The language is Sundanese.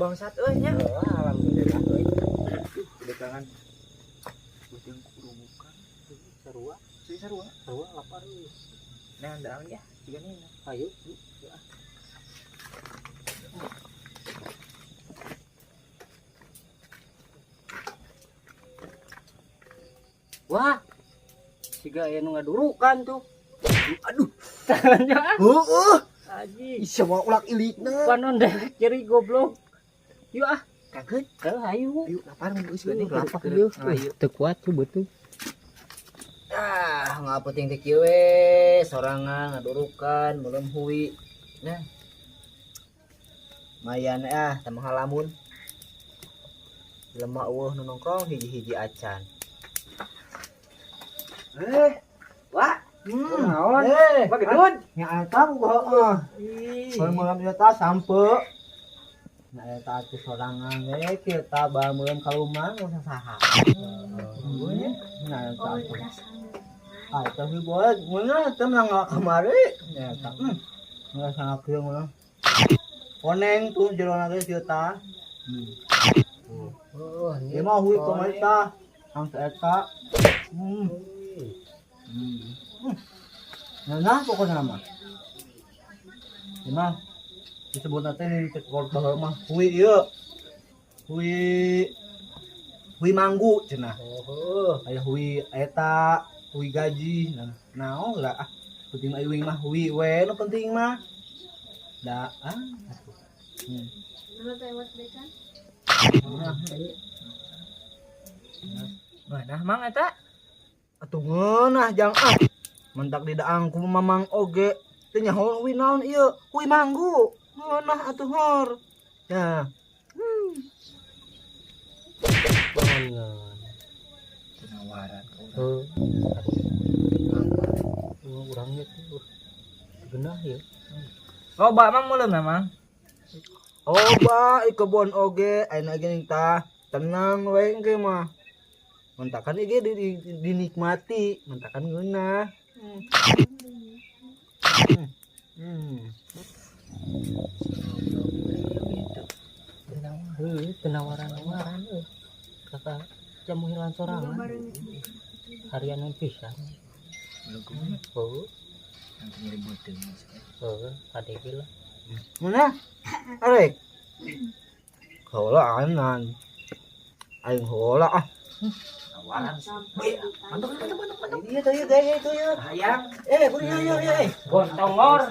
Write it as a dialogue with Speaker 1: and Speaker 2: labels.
Speaker 1: Bangsat euy nya.
Speaker 2: Alhamdulillah euy.
Speaker 1: Kedatangan beuteung kurubukan.
Speaker 2: Sarua,
Speaker 1: Sih sarua.
Speaker 2: Sarua lapar euy.
Speaker 1: Nah, daun ya, tiga nih.
Speaker 2: Ayo. Wah, siga aya nu ngadurukan tuh.
Speaker 3: Aduh.
Speaker 2: Tangannya
Speaker 3: Heeh.
Speaker 2: aji.
Speaker 3: Ih, mau ulak ilikna.
Speaker 2: Panon dewek jadi goblok. Yuk ah,
Speaker 1: Kaget.
Speaker 2: heuh ayo.
Speaker 1: Yuk, lapar mun geus geuning.
Speaker 2: Lapar ieu. Teu kuat tuh betul.
Speaker 4: Ah, nggak penting teh kieu we, sorangan ngadurukan, belum hui. Nah. Mayan ah, tambah halamun. Lemak eueuh nu nongkrong hiji-hiji acan.
Speaker 1: Eh, wah, naon?
Speaker 3: Eh,
Speaker 1: Wah, gendut.
Speaker 3: nya eta heeh.
Speaker 1: Ih.
Speaker 3: Meuleum ieu tah sampe. Nah eta atuh sorangan we kieu tah ba meuleum ka lumah usah saha. Nah eta atuh. Ah, eta sih boleh. Meunang teh menang kamari. Nya eta. Ngerasa kieu meunang. Koneng tuh jerona ge kieu tah.
Speaker 2: Oh,
Speaker 3: Ieu mah hui kamari tah. Ang eta. Nah, pokoknya mah. Ieu mah disebut teh nih cek baheula mah hui ieu. Hui hui manggu cenah.
Speaker 2: Oh,
Speaker 3: Aya hui eta, hui gaji. Nah, naon lah ah. Penting mah uing mah hui we nu penting mah. Da ah atuh.
Speaker 2: Nah,
Speaker 1: Mana mang eta?
Speaker 3: Atuh ngeunah jang ah. Mentak di daang ku mamang oge. Teu nyaho hui naon ieu? Hui manggu. Ngeunah atuh hor. Ya.
Speaker 2: bangun.
Speaker 1: Penawaran ka urang.
Speaker 2: Heuh. Oh, urangnya tuh. Genah ya.
Speaker 1: Loba mang meuleum na mang.
Speaker 3: Oba i kebon oge ayeuna ge tah tenang we engke mah. Mentakan ieu di, dinikmati, mentakan ngeunah.
Speaker 2: Heuh, penawaran-nawaran euy. Kakak jamu hilang sorangan. Harianan pisan.
Speaker 1: Belum
Speaker 2: Heuh,
Speaker 1: Nanti nyeri beuteung.
Speaker 2: heuh, ade ge lah.
Speaker 3: Mana? Arek. Heula anan. Aing heula ah.
Speaker 1: Tawaran. Mantap, mantap, mantap, mantap.
Speaker 3: Iya tuh ieu gaya itu ieu.
Speaker 1: Hayang.
Speaker 3: Eh, kudu ieu ieu ieu.
Speaker 2: Gontongor.